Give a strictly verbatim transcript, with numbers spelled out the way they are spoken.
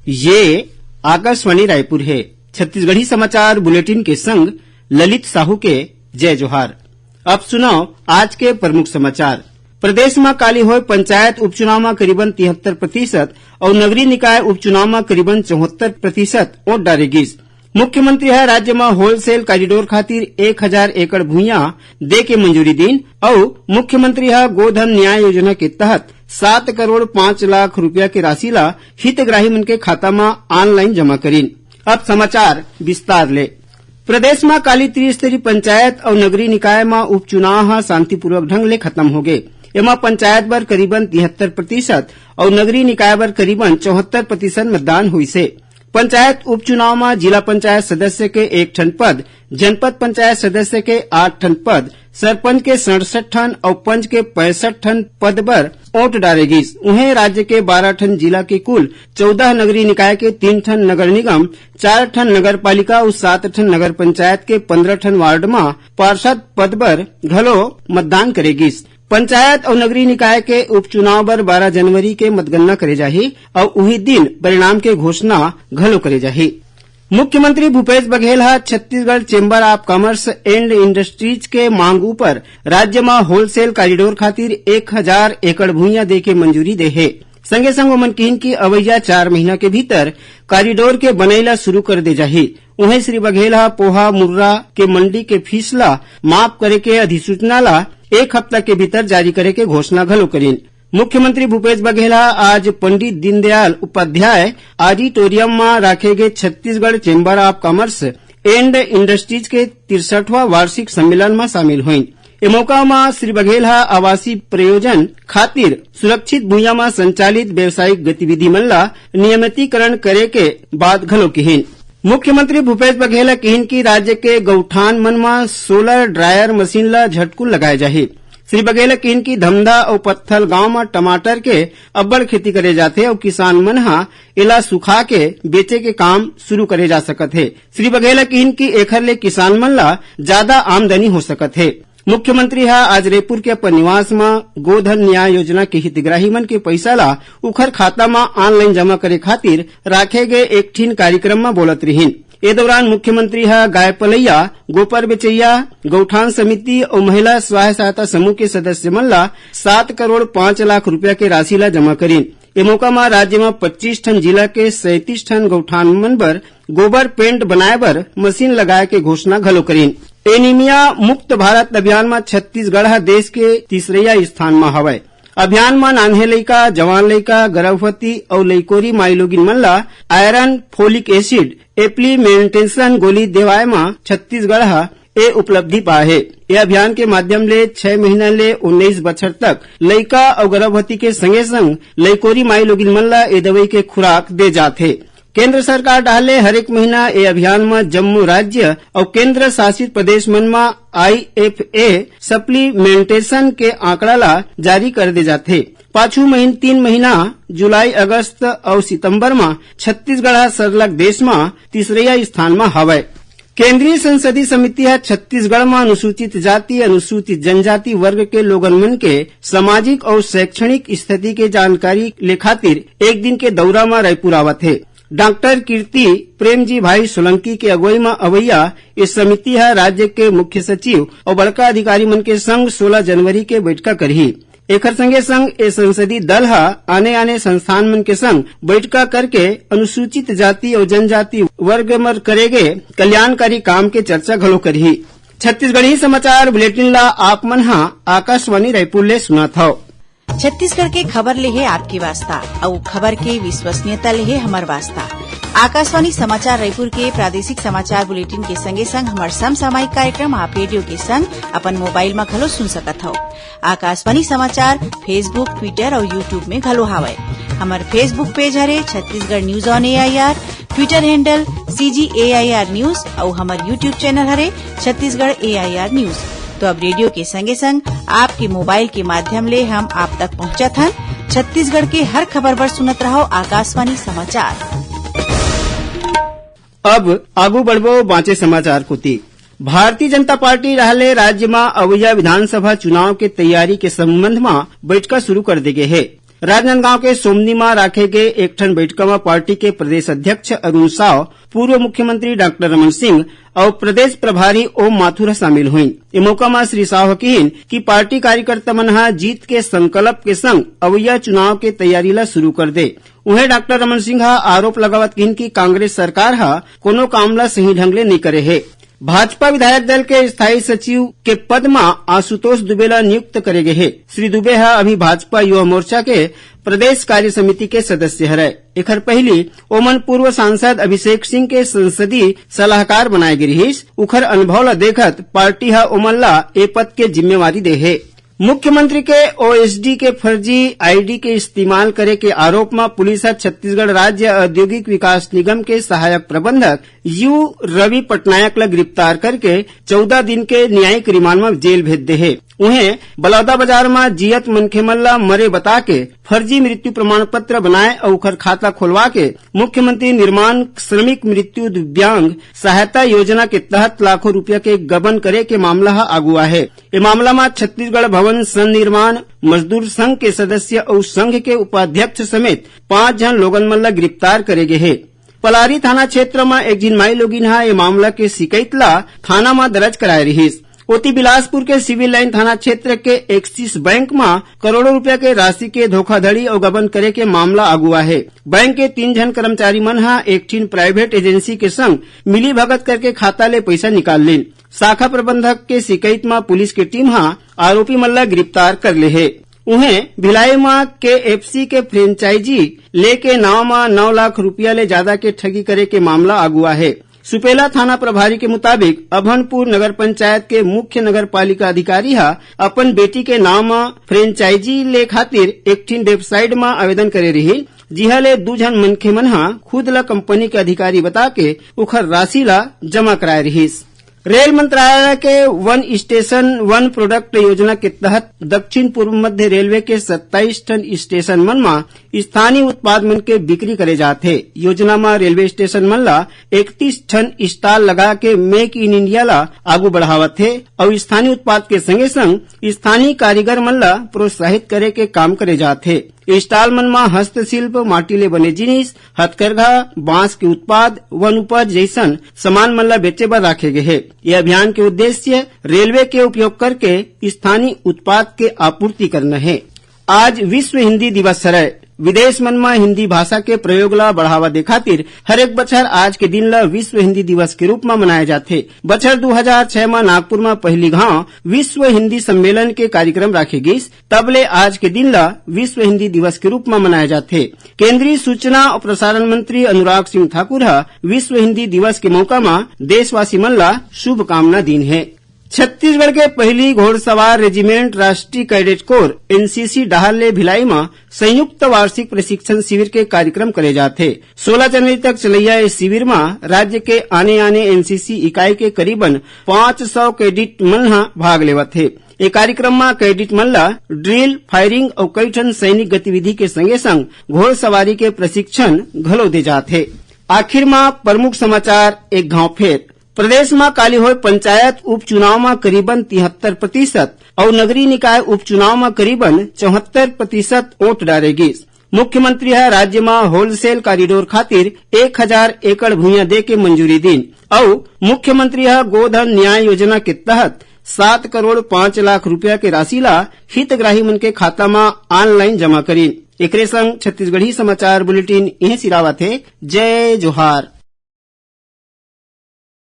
ये आकाशवाणी रायपुर हे। छत्तीसगढ़ी समाचार बुलेटिन के संग ललित साहू के जय जोहार। अब सुनव आज के प्रमुख समाचार। प्रदेश म काली होय पंचायत उपचुनाव म करीबन तिहत्तर प्रतिशत अउ नगरीय निकाय उपचुनाव म करीबन चौहत्तर प्रतिशत वोट डारे गिस। मुख्यमंत्री ह राज्य म होलसेल कॉरिडोर खातिर एक हजार एकड़ भुइयां दे के मंजूरी दीन अउ मुख्यमंत्री ह गोधन न्याय योजना के तहत सात करोड़ पांच लाख रुपया के राशि ला हितग्राही मन के खाता म ऑनलाइन जमा करीन। अब समाचार विस्तार ले। प्रदेश म काली त्रिस्तरीय पंचायत अउ नगरीय निकाय म उपचुनाव ह शांतिपूर्वक ढंग ले खत्म होगे। एमा पंचायत बर करीबन तिहत्तर प्रतिशत अउ नगरीय निकाय बर करीबन चौहत्तर प्रतिशत मतदान होइस हे। पंचायत उपचुनाव म जिला पंचायत सदस्य के एक ठन पद, जनपद पंचायत सदस्य के आठ ठन पद, सरपंच के सड़सठ ठन अउ पंच के पैंसठ ठन पद बर वोट डारे गिस। उहें, राज्य के बारह ठन जिला के कुल चौदह नगरीय निकाय के तीन ठन नगर निगम, चार ठन नगर पालिका अउ सात ठन नगर पंचायत के पंद्रह ठन वार्ड म पार्षद पद बर घलो मतदान करे गिस। पंचायत अउ नगरीय निकाय के उपचुनाव बर बारह जनवरी के मतगणना करे जाही अउ उही दिन परिणाम के घोषणा घलो करे जाही। मुख्यमंत्री भूपेश बघेल ह Chhattisgarh chamber of commerce and industries के मांग ऊपर राज्य म होलसेल कॉरिडोर खातिर एक हजार एकड़ भुइयां दे के मंजूरी दे हे। संगे संग ओमन किहिन कि अवइया चार महीना के भीतर कॉरिडोर के बनई ला शुरू कर दे जाही। उहें, श्री बघेल ह पोहा मुर्रा के मंडी के फीस ला माफ करे के अधिसूचना ला एक हफ्ता के भीतर जारी करे के घोषणा घलो करीन। मुख्यमंत्री भूपेश बघेल ह आज पंडित दीनदयाल उपाध्याय ऑडिटोरियम म राखे गे Chhattisgarh chamber of commerce and industries के तिरसठवां वार्षिक सम्मेलन म शामिल होइन। ए मौका म श्री बघेल ह आवासीय प्रयोजन खातिर सुरक्षित भुइयां म संचालित व्यावसायिक गतिविधि मन ला नियमितीकरण करे के बात घलो किहिन। मुख्यमंत्री भूपेश बघेल ह किहिन कि राज्य के गौठान मन म सोलर ड्रायर मशीन ला झटकुन लगाए जाही। श्री बघेल ह किहिन कि धमधा अउ पत्थल गांव म टमाटर के अब्बड़ खेती करे जाथे अउ किसान मन ह एला सुखा के बेचे के काम शुरू करे जा सकत हे। श्री बघेल ह किहिन कि एखर ले किसान मन ला जादा आमदनी हो सकत हे। मुख्यमंत्री ह आज रईपुर के अपन निवास म गोधन न्याय योजना के हितग्राही मन के पइसा ला उखर खाता म ऑनलाइन जमा करे खातिर राखे गए एक ठिन कार्यक्रम म बोलत रिहिन। ए दौरान मुख्यमंत्री ह गाय पलैया, गोबर बेचइया, गौठान समिति अउ महिला स्वयं सहायता समूह के सदस्य मन ला सात करोड़ पांच लाख रुपया के राशि ला जमा करीन। ए मौका म राज्य म पच्चीस ठन जिला के सैंतीस ठन गौठान मन बर गोबर पेंट बनाए बर मशीन लगाए के घोषणा घलो करीन। एनीमिया मुक्त भारत अभियान म छत्तीसगढ़ ह देश के तीसरइया स्थान म हवय। अभियान म नान्हे लइका, जवान लइका, गर्भवती अउ लइकोरी माईलोगिन मन ल आयरन, फोलिक एसिड, एप्लीमेंटेशन गोली देवाए म छत्तीसगढ़ ह ए उपलब्धि पाए हे। ए अभियान के माध्यम ले छह महीना ले उन्नीस बछर तक लइका अउ गर्भवती के संगे-संग लइकोरी माईलोगिन मन ल ए दवई के खुराक दे जात हे। केंद्र सरकार डहार ले हरेक महीना ए अभियान म जम्मो राज्य अउ केंद्र शासित प्रदेश मन म आईएफए सप्लीमेंटेशन के आंकड़ा ला जारी कर दे जाथे। पाछू महीन तीन महीना जुलाई, अगस्त अउ सितंबर म छत्तीसगढ़ ह सरलग देश म तीसरइया स्थान म हवय। केंद्रीय संसदीय समिति ह छत्तीसगढ़ म अनुसूचित जाति, अनुसूचित जनजाति वर्ग के लोगन मन के सामाजिक अउ शैक्षणिक स्थिति के जानकारी ले खातिर एक दिन के दौरा म रायपुर आवत हे। डॉक्टर कीर्ति प्रेम जी भाई सोलंकी के अगुवई म अवइया ए समिति ह राज्य के मुख्य सचिव अउ बड़का अधिकारी मन के संग सोलह जनवरी के बइठका करही। एखर संगे संग ए संसदीय दल ह आने-आने संस्थान मन के संग बइठका करके अनुसूचित जाति अउ जनजाति वर्ग म करे गे कल्याणकारी काम के चर्चा घलो करही। छत्तीसगढ़ी समाचार बुलेटिन ला आप मन ह आकाशवाणी रायपुर ले सुनत हव। छत्तीसगढ़ के खबर ले हे आपके वास्ता, अउ खबर के विश्वसनीयता ले हे हमर वास्ता। आकाशवाणी समाचार रायपुर के प्रादेशिक समाचार बुलेटिन के संगे संग हमर समसामयिक कार्यक्रम आप रेडियो के संग अपन मोबाइल म घलो सुन सकत हव। आकाशवाणी समाचार Facebook, Twitter अउ YouTube में घलो हावय। हमर Facebook पेज हरे Chhattisgarh news on AIR, Twitter handle CG AIR news अउ हमर YouTube चैनल हरे छत्तीसगढ़ एआईआर न्यूज। तो अब रेडियो के संगे संग आपके मोबाइल के माध्यम ले हम आप तक पहुंचत हन। छत्तीसगढ़ के हर खबर बर सुनत रहव आकाशवाणी समाचार। अब आगू बढ़बो बांचे समाचार कोति। भारतीय जनता पार्टी डहार ले राज्य म अवइया विधानसभा चुनाव के तैयारी के संबंध म बइठका शुरू कर दे गे हे। राजनांदगांव के सोमनी म राखे गे एक ठन बैठका म पार्टी के प्रदेश अध्यक्ष अरुण साव, पूर्व मुख्यमंत्री डॉक्टर रमन सिंह अउ प्रदेश प्रभारी ओम माथुर ह शामिल होइन। ए मौका म श्री साव ह किहिन कि पार्टी कार्यकर्ता मन ह जीत के संकल्प के संग अवइया चुनाव के तैयारी ल शुरू कर दे। उहें, डॉक्टर रमन सिंह ह आरोप लगावत किहिन कि कांग्रेस सरकार ह कोनो काम ल सही ढंग ले नइ करे हे। भाजपा विधायक दल के स्थायी सचिव के पद म आशुतोष दुबे ल नियुक्त करे गे हे। श्री दुबे ह अभी भाजपा युवा मोर्चा के प्रदेश कार्य समिति के सदस्य हरय। एखर पहिली ओमन पूर्व सांसद अभिषेक सिंह के संसदीय सलाहकार बनाए गे रिहिस। उखर अनुभव ल देखत पार्टी ह ओमन ल ए पद के जिम्मेवारी दे हे। मुख्यमंत्री के ओएसडी के फर्जी आईडी के इस्तेमाल करे के आरोप म पुलिस ह छत्तीसगढ़ राज्य औद्योगिक विकास निगम के सहायक प्रबंधक यू रवि पटनायक ल गिरफ्तार करके चौदह दिन के न्यायिक रिमांड म जेल भेज दे हे। उहें, बलौदाबाजार म जियत मनखे मन ल मरे बता के फर्जी मृत्यु प्रमाण पत्र बनाए अउ ओखर खाता खोलवा के मुख्यमंत्री निर्माण श्रमिक मृत्यु दिव्यांग सहायता योजना के तहत लाखों रुपया के गबन करे के मामला ह आगू आहे। ए मामला म छत्तीसगढ़ भवन सन्निर्माण मजदूर संघ के सदस्य अउ संघ के उपाध्यक्ष समेत पांच झन लोगन मन ल गिरफ्तार करे गे हे। पलारी थाना क्षेत्र म एक झिन माई लोगिन ह ए मामला के शिकायत ल थाना म दर्ज कराए रिहिस। ओती बिलासपुर के सिविल लाइन थाना क्षेत्र के एक्सिस बैंक म करोड़ों रुपया के राशि के धोखाधड़ी अउ गबन करे के मामला आगू आहे। बैंक के तीन झन कर्मचारी मन ह एक ठिन प्राइवेट एजेंसी के संग मिलीभगत करके खाता ले पइसा निकाल लीन। शाखा प्रबंधक के शिकायत म पुलिस के टीम ह आरोपी मन ल गिरफ्तार कर ले हे। उहें, भिलाई म केएफसी के फ्रेंचाइजी लेके नाव म नौ लाख रुपया ले जादा के ठगी करे के मामला आगू आहे। सुपेला थाना प्रभारी के मुताबिक, अभनपुर नगर पंचायत के मुख्य नगर पालिका अधिकारी ह अपन बेटी के नाव म फ्रेंचाइजी ले खातिर एक ठिन वेबसाइट म आवेदन करे रिहिन, जिहां ले दू झन मनखे मन ह खुद ल कंपनी के अधिकारी बता के उखर राशि ल जमा कराए रिहिस। रेल मंत्रालय के वन स्टेशन वन प्रोडक्ट योजना के तहत दक्षिण पूर्व मध्य रेलवे के सत्ताईस ठन स्टेशन मन म स्थानीय उत्पाद मन के बिक्री करे जात हे। योजना म रेलवे स्टेशन मन ल इकतीस ठन स्टॉल लगा के मेक इन इंडिया ल आगू बढ़ावत हे अउ स्थानीय उत्पाद के संगे संग स्थानीय कारीगर मन ल प्रोत्साहित करे के काम करे जात हे। स्टॉल मन म हस्तशिल्प, माटी ले बने जिनिस, हथकरघा, बांस के उत्पाद, वन उपज जइसन सामान मन ल बेचे बर राखे गे हे। ये अभियान के उद्देश्य रेलवे के उपयोग करके स्थानीय उत्पाद के आपूर्ति करना हे। आज विश्व हिंदी दिवस हरय। विदेश मन म हिंदी भाषा के प्रयोग ला बढ़ावा दे खातिर हर एक बछर आज के दिन ला विश्व हिंदी दिवस के रूप म मनाया जाथे। बछर दू हजार छह म नागपुर म पहिली घांव विश्व हिंदी सम्मेलन के कार्यक्रम राखे गिस, तब ले आज के दिन ला विश्व हिंदी दिवस के रूप म मनाया जाथे। केंद्रीय सूचना अउ प्रसारण मंत्री अनुराग सिंह ठाकुर ह विश्व हिंदी दिवस के मौका म देशवासी मन ला शुभकामना दीन हे। छत्तीसगढ़ के पहिली घोड़सवार रेजिमेंट राष्ट्रीय कैडेट कोर, एनसीसी, डहार ले भिलाई म संयुक्त वार्षिक प्रशिक्षण शिविर के कार्यक्रम करे जाथे। सोलह जनवरी तक चलैया ए शिविर म राज्य के आने-आने एनसीसी इकाई के करीबन पाँच सौ कैडेट मन ह भाग लेवत हे। ए कार्यक्रम म कैडेट मन ल ड्रिल, फायरिंग अउ कई ठन सैनिक गतिविधि के संगे-संग घोड़सवारी के प्रशिक्षण घलो दे जात हे। आखिर म प्रमुख समाचार एक घांव फेर। प्रदेश म काली होय पंचायत उपचुनाव म करीबन तिहत्तर प्रतिशत अउ नगरीय निकाय उपचुनाव म करीबन चौहत्तर प्रतिशत वोट डारे गिस। मुख्यमंत्री ह राज्य म होलसेल कॉरिडोर खातिर एक हजार एकड़ भुइयां दे के मंजूरी दीन अउ मुख्यमंत्री ह गोधन न्याय योजना के तहत सात करोड़ पाँच लाख रुपया के राशि ला हितग्राही मन के खाता म ऑनलाइन जमा करीन। एकरे संग छत्तीसगढ़ी समाचार बुलेटिन इहें सिरावत हे। जय जोहार।